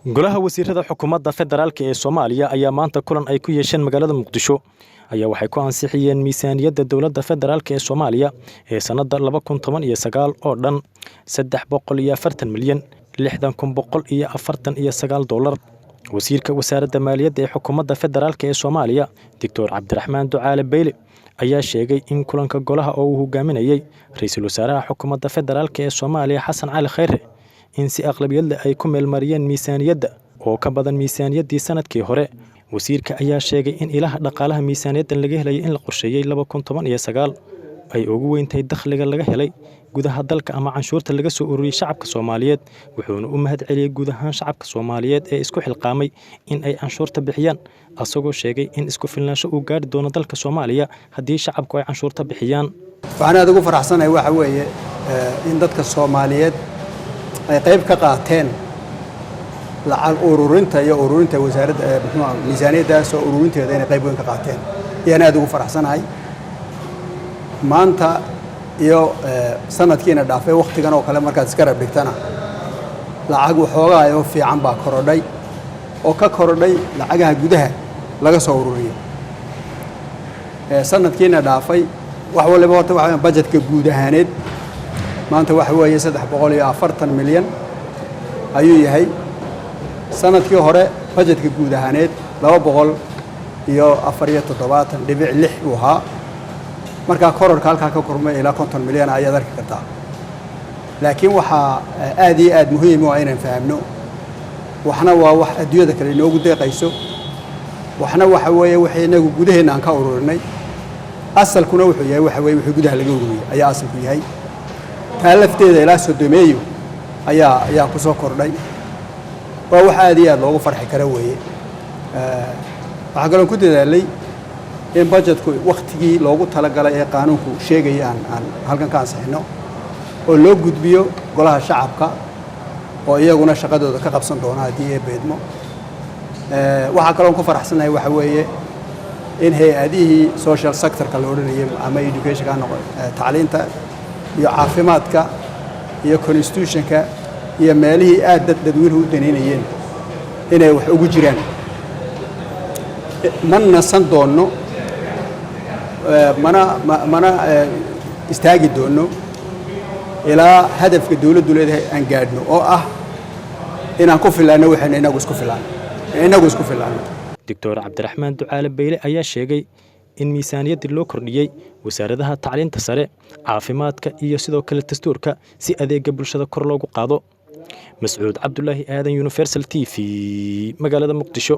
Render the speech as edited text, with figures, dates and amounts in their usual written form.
Golaha wasiirada xukuumadda federaalka ee Soomaaliya ayaa maanta kulan ay ku yeesheen magaalada Muqdisho ayaa waxay ku ansixiyeen miisaaniyadda dowladda federaalka ee Soomaaliya ee sannadda 2019 oo dhan $340,060,149. Wasiirka wasaaradda maaliyadda ee xukuumadda federaalka ee Soomaaliya, Doctor Cabdiraxmaan Ducaale Beyle, ayaa sheegay in kulanka golaha oo uu hogaaminayey ra-iisul wasaaraha xukuumadda federaalka ee Soomaaliya, Xasan Cali Khayre, in si aqlabiyad leh ay ku meelmariyeen miisaaniyadda oo ka badan miisaaniyaddii sanadkii hore. Wasiirka ayaa sheegay in ilaha dhaqaalaha miisaaniyaddan laga helayay in la qorsheeyey 2019 ay ugu weyntahay dakhliga laga helay gudaha dalka ama canshuurta laga soo ururiyey shacabka Soomaaliyeed, wuxuuna u mahad celiyey guud ahaan shacabka Soomaaliyeed ee isku xilqaamay in ay canshuurta bixiyaan, asagoo sheegay in isku filnaansho uu gaadhi doono dalka Soomaaliya haddii shacabku ay canshuurta bixiyaan. Waxaan aad ugu faraxsanahay waxa weeye in dadka Soomaaliyeed ay qayb ka qaateen lacag ururinta iyo ururinta wasaaradda, muxuu, miisaaniyaddaas oo ururinteeda inay qayb weyn ka qaateen ayaan aad ugu faraxsanahay. Maanta iyo sanadkiina dhaafay wakhtigan oo kale markaad iska rab dhigtana, lacag waxoogaa oo fiican baa korodhay oo ka korodhay lacagaha gudaha laga soo ururiyo sanadkiina dhaafay. Wax waliba horta waxa weeyaan budgetka guud ahaaneed maanta waxa weeye 340 milyan ayuu yahay. Sanadkii hore budgetka guud ahaaneed 274.6 uu ahaa. Markaa kororka halkaa ka kormay ilaa 50 milyan ayaad arki kartaa. Laakiin waxaa aad iyo aad muhiim u ah inaan fahamno, waxna waa wax adduunyada kale inoogu deeqayso, waxna waxa weeye wixii inagu gudaheenna aan ka ururinay. Asalkuna wuxuu yahay waxa weye wixii gudaha laga ururiyey ayaa asalku yahay. Taa lafteeda ilaa 30 ayaa ku soo kordhay. Waa wax aad iyo aad loogu farxi kara weeye. Waxaa kaloon ku dadaalay in budgetku wakhtigii loogu talagalay ee qaanuunku sheegaya aan halkan ka ansixino oo loo gudbiyo golaha shacabka oo iyaguna shaqadooda ka qabsan doona haddii ee beedmo. Waxaa kaloon ku faraxsanahay waxa weeye in hay-adihii social sectorka la odhanayay ama educationka ha noqo, tacliinta iyo caafimaadka iyo constitutionka iyo meelihii aad dad dadweynuhu u danaynayeen inay wax ugu jiraan. Ma nasan doonno, mana istaagi doonno ilaa hadafka dowladdu leedahay aan gaadhno oo ah inaan ku filaanno waxaynu inagu isku filaanno, inagu isku filaanno. Doctor Cabdiraxmaan Ducaale Beyle ayaa sheegay in miisaaniyaddii loo kordhiyey wasaaradaha tacliinta sare, caafimaadka iyo sidoo kale dastuurka si adeega bulshada kor loogu qaado. Mascuud Cabdulaahi Aadan, Universal TV, magaalada Muqdisho.